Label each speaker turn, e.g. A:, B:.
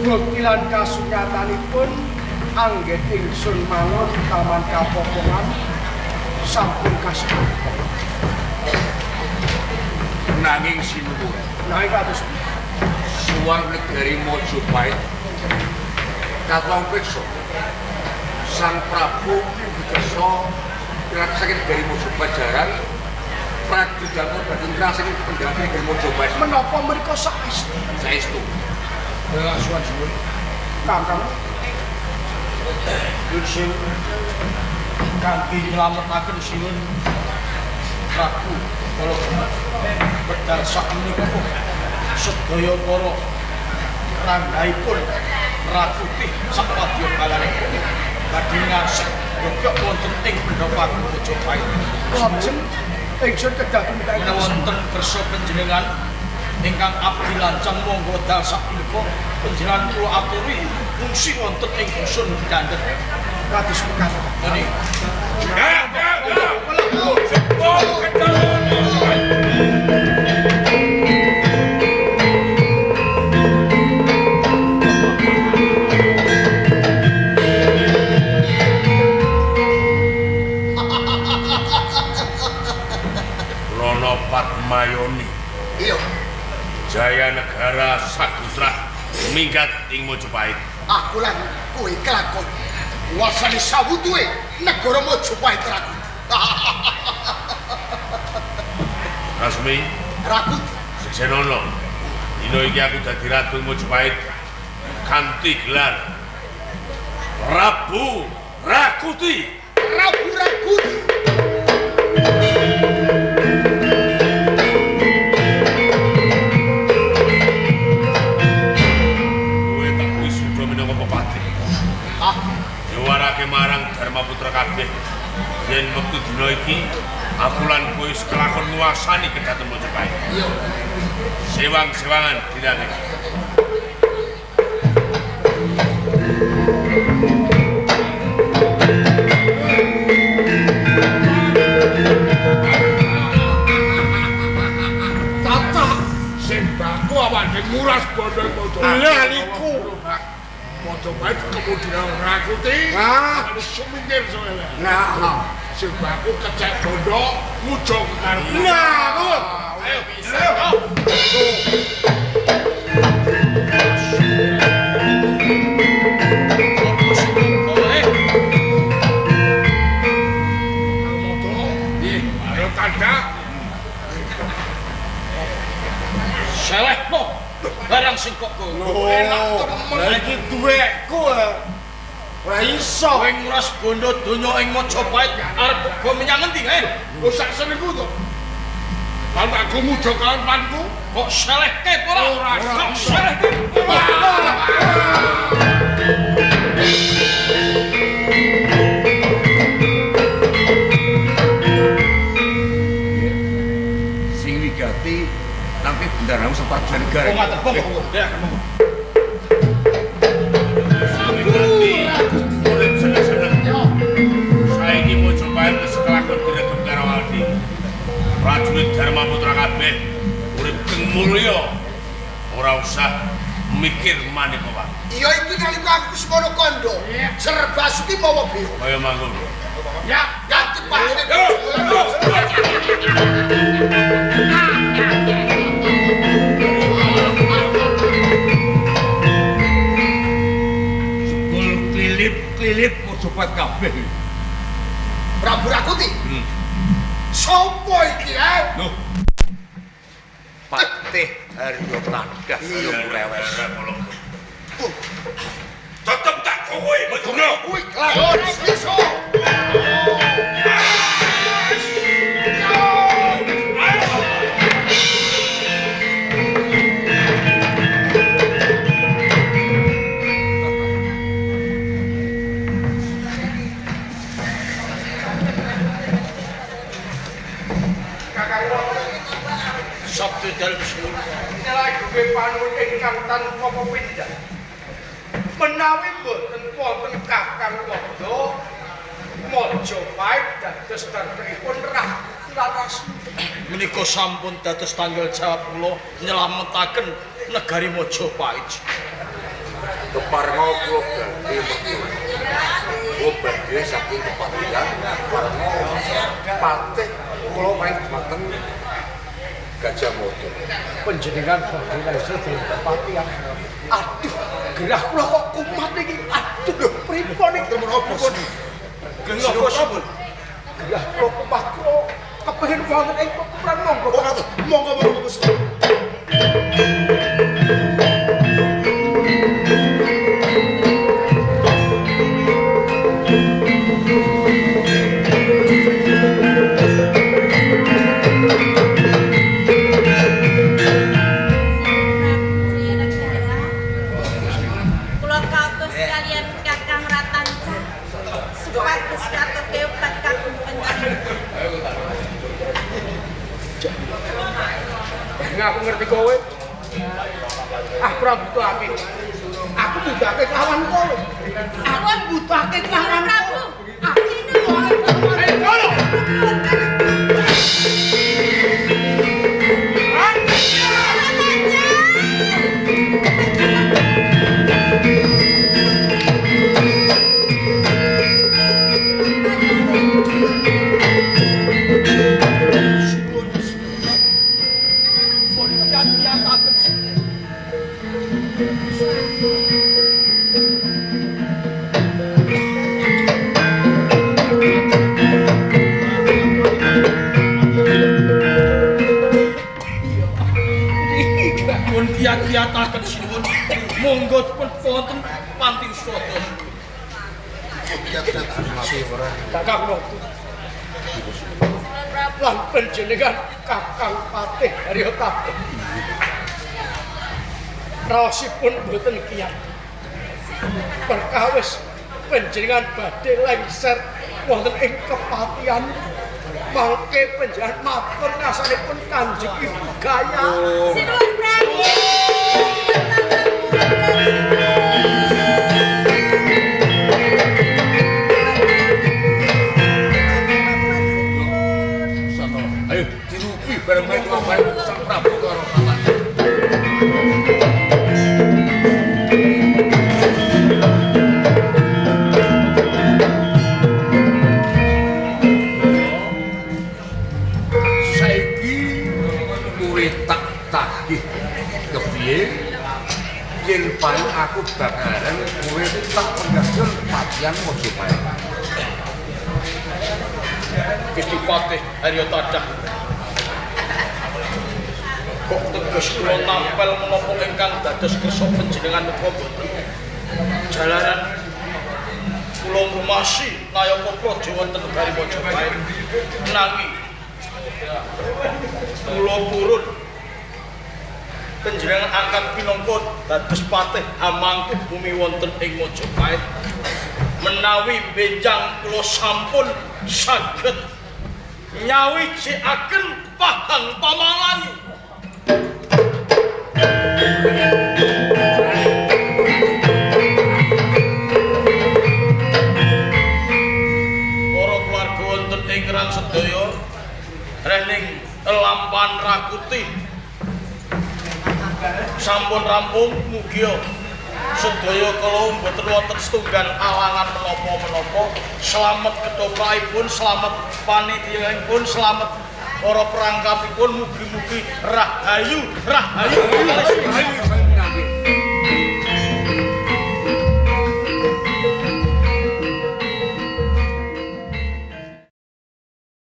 A: Bukti lan kasunyatanipun anggen ingsun mangun Taman Kapopongan sampun kasebat.
B: Nanging sinuwun.
A: Nanging kados
B: suwan negari Mojopahit katong priksa Sang Prabu Wikersa piranti saking negari Mojopahit jaran Prabu Darma Badindra saking pendamping negari Mojopahit.
A: Menapa mriku saestu?
B: Saestu.
A: Ya suwan suwun. Kakang
C: Yun sewu kangge nylametaken sinuwun Prabu Kala wedal sak menika sedaya para ranggahipun Rakuti sak wadya balane badhe ngasek gobyok wonten ing pendopo Mojopahit.
A: Lajeng ingsun kedah tumindak
C: wonten kersa panjenengan ingkang abdi lancang monggo wedal sak menika panjenengan kula aturi ngungsi wonten ing dusun Dandet
A: kados mekaten.
C: Ngene.
B: Ya, ya, ya. Rono Padmayoni.
D: Iya.
B: Jaya Negara Sagutra minggat ing Mojopahit.
D: Aku lan kowe kelakon wasane sawutuhe negara Mojopahit Rakuti.
B: Rasmi
D: Rakuti
B: Senono. Dina iki aku dadi ratu Mojopahit kanthi gelar Prabu Rakuti.
D: Prabu Rakuti.
B: Kowe tak wisuda minangka pepati.
D: Ah,
B: Diwarake marang Dharma Putra kabeh. Yen wektu dina iki aku lan kowe wis kelakon nguasani kedaton Mojopahit.
D: Iya.
B: Sewang-sewangan dinane.
E: Cocok sing baku awake nguras bondo Mojopahit.
A: Lah niku
E: Mojopahit kemudian Rakuti.
A: Ah,
E: sumingkir soalnya.
A: Nah,
E: sing baku kecek bondo ngujo kekarep.
A: Nah, kok.
E: Ayo bisa. Ayo tanda.
C: Selehno barang sing kok kowe.
E: Enak temen.
A: Lah iki duwekku. Ora iso.
C: Kowe nguras bondo donya ing Mojopahit arep uga menyang endi kae?
E: Lho sak senengku to. Lan aku mujo kawanku
C: kok selehke ora?
E: Ora
C: Kok selehke.
B: Sing wigati nampi bendaramu sang Prabu Negara.
C: Oh ngaten monggo. Ya monggo.
B: Urip seneng-seneng. Saiki Mojopahit wis kelakon diregep karo Aldi. Prajurit Dharma Putra kabeh urip keng mulya. Ora usah mikir maneka wae.
D: Iya iki nalika aku semono kandha. Serbasuki mawa beo.
B: Kaya mangkono.
D: Ya, ganti patine.
B: Jebul klilip-klilip Mojopahit kabeh.
D: Prabu Rakuti. Sopo iki, eh?
B: Loh,
F: Patih Haryo Tandas yo mrewes.
B: Tetep tak kowe Madura.
D: Kuwi ora iso.
C: Sabtu dalem suwun.
A: Nek kowe
C: Panuwun ingkang tanpa pepindhan. Menawi boten wonten Kakang Wanda, Majapahit dados darmanipun Rakuti Larasmi. Menika sampun dados tanggal jawab kula nyelametaken negari Majapahit.
F: Keparenga kula badhe metu. Kula badhe saking kepatihan keparenga patih kula maring dhumateng Gajah Mada.
D: Panjenengan badhe langsung dalem kepatihan. Aduh, gerah kula kok kumat niki. Aduh, pripun niki? Menapa sih?
C: Gerah kula
D: Gerah kula kumat kula kepengin wonten ing pepran monggo.
A: Monggo monggo Gusti.
G: Kula kautus kalian Kakang Ratanca supados katurke obat kagem panjenengan.
D: Aku ngerti kowe. Aku ora butuhake. Aku butuhake lawan kowe. Aku butuhake lawan
G: Prabu.
D: Ayo,
C: Pun kiat-kiataken sinuwun. Monggo dipun wonten panti usada.
D: Kakang Wanda. Lan panjenengan Kakang Patih Haryo Tadah. Raosipun boten kiat. Perkawis panjenengan badhe lengser wonten ing kepatihan. Mangke panjenengan matur ngasanipun Kanjeng Ibu Gaya.
G: Sinuwun Prabu.
F: Ayo dirupi bareng-bareng Sang Prabu karo Paman. Saiki kowe tak tagih kepiye yen paling aku bakaran kowe tak penggajon patian Majapahit.
C: Gusti Patih Haryo Tadah. Kok teges kula tampel menapa ingkang dados kersa panjenengan menika mboten. Jalaran kula ngrumasi nayaka praja wonten negari Majapahit. Nanging kula purun panjenengan angkat pinangka dados patih hamangku bumi wonten ing Majapahit. Menawi benjang kula sampun saged nyawijikaken Pahang Pamalayu. Para keluarga wonten ing rang sedaya rening lampahan Rakuti sampun rampung mugia sedaya kala mboten wonten setunggal alangan menapa-menapa. Slamet ketoprakipun, slamet panitianipun, slamet para perangkapipun, mugi-mugi rahayu rahayu.